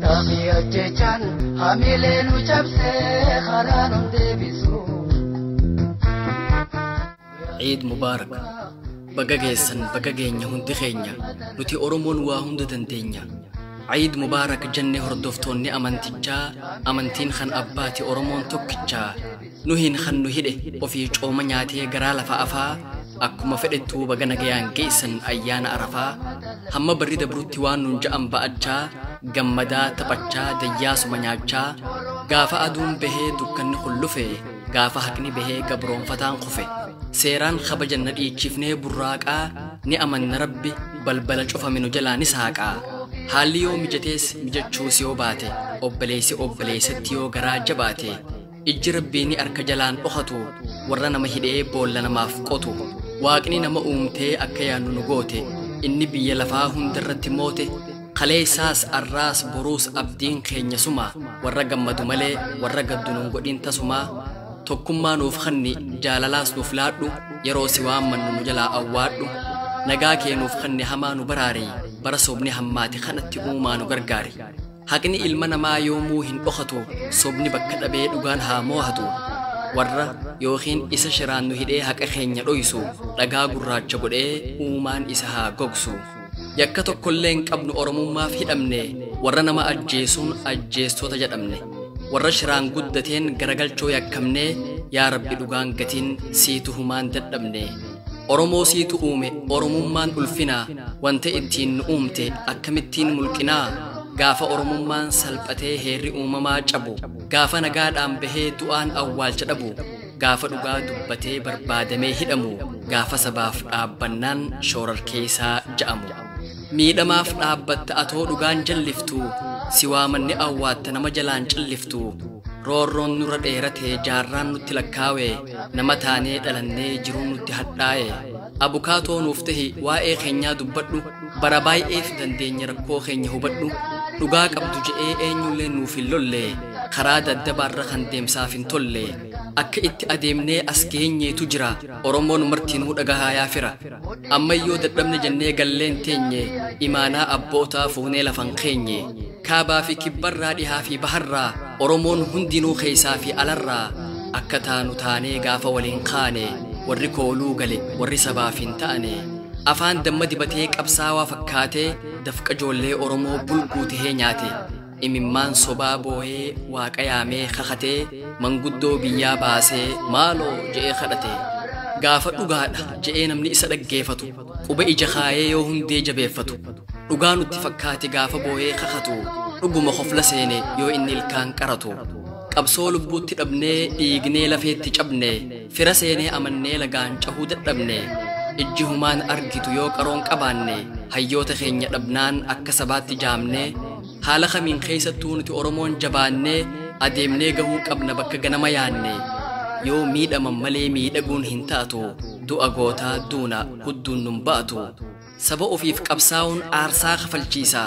Hidhaa ajjechaan hamilee nu cabsee karaa nu deebisu. Ciid Mubaarak. Baga geessan, baga geenya hundi keenya, nuti Oromoon waa hunda dandeenya. Ciid Mubaarak jenne hordoftoonni amantichaa, amantiin kan abbaati, Oromoon tokkichaa. Nuhin kan nu hidhe ofii cooma nyaatee garaa lafa afaa. Akkuma fedhettuu baga nagayaan geessan ayyaana Arafaa. Hamma barri dabrutti waan nun ja'an ba'achaa, gammadaa, taphachaa, dayyaasuma nyaachaa. Gaafa aduun bahee dukkanni hullufe, gaafa haqni bahee gabroonfataan kufe, seeraan kabajanna dhiichifnee burraaqaa. Ni amanna Rabbi balbala cufame nu jalaa ni saaqaa. Haalli yoo mijatees mijachuus yoo baate, obboleessi obboleessatti yoo garaa jabaate, ijji Rabbii ni arka jalaan dhokatu warra nama hidhee boolla namaaf qotu. Waaqni nama uumtee akka yaannu nu goote, inni biyya lafaa hundarratti moote. Kaleessaas, arraas, boruus abdiin keenya suma. Warra gammadu malee warra gaddu nun godhin tasumaa. Tokkummaa nuuf kanni, jaalalaas nuuf laadhu, yeroo si waammannu nu jalaa awwaadhu. Nagaa kee nuuf kanni, hamaa nu baraari. Bara sobni hammaate kanatti uumaa nu gargaari. Haqni ilma namaa yoomuu hin dhokatu, sobni bakka dhabee dhugaan haa moohatu. Warra yookiin isa shiraan nu hidhee haqa keenya dhoysu, dhagaa gurraacha godhee uumaan isa haa gogsu. Yakka tokkollee hin qabnu, Oromummaaf hidhamne. Warra nama ajjeesuun ajjeestota jedhamne, warra shiraan guddateen garagalchoo yakkamne. Yaa Rabbi, dhugaan gatiin siitu humaan dadhabne. Oromoo siitu uume, Oromummaan ulfinaa. Wanta ittiin nu uumte akkamittiin mulqinaa? Gaafa Oromummaan salphatee heerri uumamaa cabu, gaafa nagaadhaan bahee du'aan awwaalcha dhabu, gaafa dhugaa dubbatee barbaadamee hidhamu, gaafa sabaaf dhaabbannaan shoorarkeessaa ja'amu, miidhamaaf dhaabbatta atoo dhugaan jalliftu, si waamanni awwaatta nama jalaan calliftu. Roorroon nurra dheeratee jaarraan nutti lakkaawe, nama taanee dhalannee jiruun nutti hadhaa'e. Abukaatoo nuuf tahi, waa'ee keenyaa dubbadhu. Bara baay'eef dandeenya rakkoo keenya hubadhu. Dhugaa qabdu je'ee eenyullee nuuf hin lolle, karaa daddabaarra kan deemsaaf hin tolle akka itti adeemnee as geenyeetu jira. Oromoon martinuu dhagahaa yaa fira, ammayyoo dadhabne jennee galleen teenye, imaanaa abbootaa fuunee lafan keenye. Kaabaa fi kibbarraa, dhihaa fi baharraa, Oromoon hundinuu keessaa fi alarraa akka taanu taanee gaafa waliin kaane, warri kooluu gale, warri sabaaf hin ta'ane, afaan damma dibatee qabsaawaa fakkaatee dafqa ijoollee Oromoo bulguu tahee nyaate, imimmaan sobaa boohee, waaqa yaamee kakatee, manguddoo biyyaa baasee maaloo je'ee kadhate, gaafa dhugaadha je'ee namni isa dhaggeeffatu quba ija kaayee yoo hundee jabeeffatu, dhugaa nutti fakkaate gaafa boohee kakatu, dhuguma kofla seene yoo inni ilkaan qaratu. Qabsoo lubbuutti dhabnee, dhiignee lafeetti cabne, fira seenee amannee lagaan cahuu dadhabne, ijji humaan argitu yoo qaroon qabaanne, hayyoota keenya dhabnaan akka sabaatti jaamne. Haala kamiin keessattuu nuti Oromoon jabaannee adeemnee gahuu qabna bakka ganama yaanne. Yoo miidhaman malee miidhaguun hin taatu, du'a gootaa duuna hudduun nun ba'atu. Saba ofiif qabsaa'uun aarsaa kafalchiisa,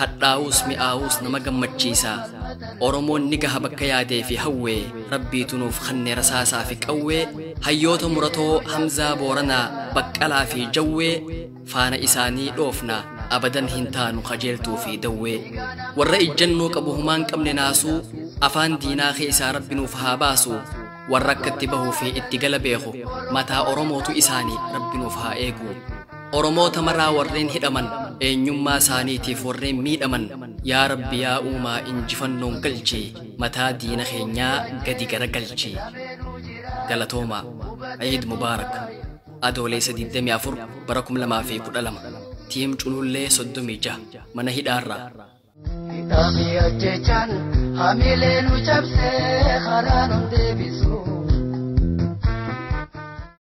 hadhaa'uus mi'aawuus nama gammachiisa. Oromoon ni gaha bakka yaadee fi hawwee. Rabbiitu nuuf kanne rasaasaa fi qawwee. Hayyoota muratoo Hamzaa Booranaa, Baqqalaa fi Jawwee faana isaanii dhoofna, abadan hin taanu kajeeltuu fi dawwee. Warra ijjannoo qabu humaan qabne naasuu, afaan diinaa keessaa Rabbi nuuf haa baasu. Warra akkatti bahuu fi itti gala beeku mataa Oromootu isaanii Rabbi nuuf haa eegu. Oromoota maraa warreen hidhaman, eenyummaa isaaniitiif warreen miidhaman, yaa Rabbi, yaa uumaa, injifannoon galchi, mataa diina keenyaa gadi garagalchi. Galatooma. Ciid Mubaarak. Adoolessa 24 bara 2012, Tiim Culullee 36, mana hidhaarraa. Hidhaa ajjechaan hamilee nu cabsee karaa nu deebisu.